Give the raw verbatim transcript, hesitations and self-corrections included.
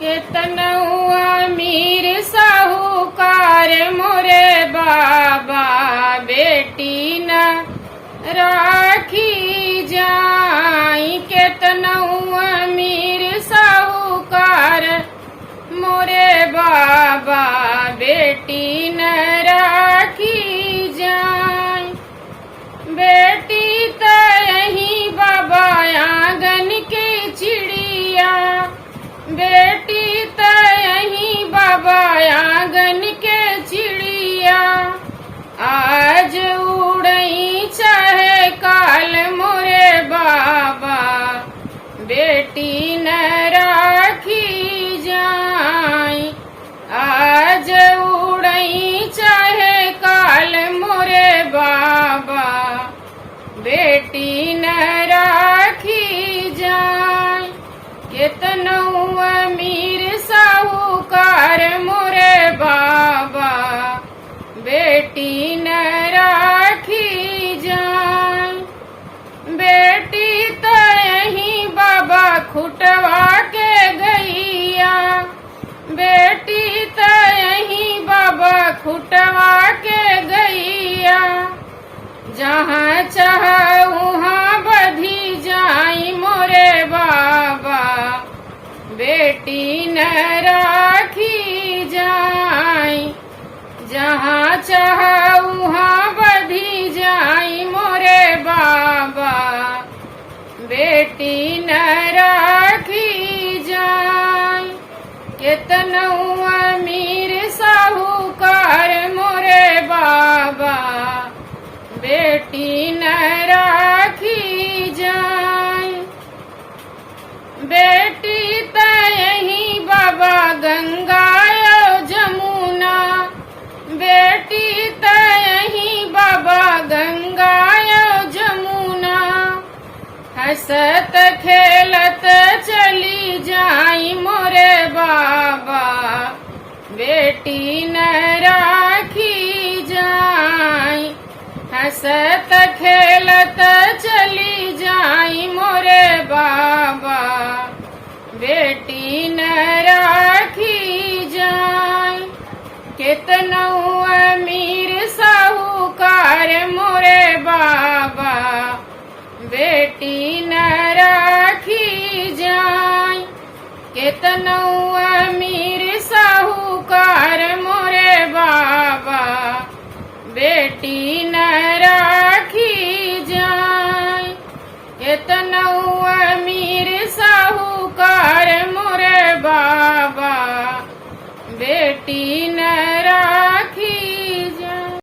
केतनउ अमीर साहूकार मोरे बाबा, बेटी न राखी जाई। केतनउ अमीर साहूकार मोरे बाबा, बेटी न राखी जाई। बेटी त यही बाबा आंगन के चिड़िया, बेटी त यही बाबा आंगन के चिड़िया। आज उड़ई चाहे काल मोरे बाबा, बेटी न राखी जाई। आज उड़ई चाहे काल मोरे बाबा, बेटी न राखी जाई। केतनउ अमीर साहूकार मोरे बाबा, बेटी न राखी जाई। बेटी त यही बाबा खुटवा के गइया, बेटी त यही बाबा खुटवा के गइया। जहाँ चाह उहाँ बधी जाई मोरे बाबा, बेटी न राखी जाई। जहाँ चाह उहाँ बधी जाई मोरे बाबा, बेटी न राखी जाई। केतनउ अमीर साहूकार मोरे बाबा, बेटी न राखी जाई। बेटी त यही बाबा गंगा अउ जमुना, बेटी त यही बाबा गंगा अउ जमुना। हँसत खेलत चली जाई मोरे बाबा, बेटी न राखी जाई। हँसत खेलत चली जाई मोरे बाबा, बेटी न राखी जाई। केतनउ अमीर साहूकार मोरे बाबा, बेटी न राखी जाई। केतनउ अमीर साहूकार मोरे बाबा, बेटी न राखी जाई। केतनउ अमीर साहूकार मोरे बाबा, बेटी न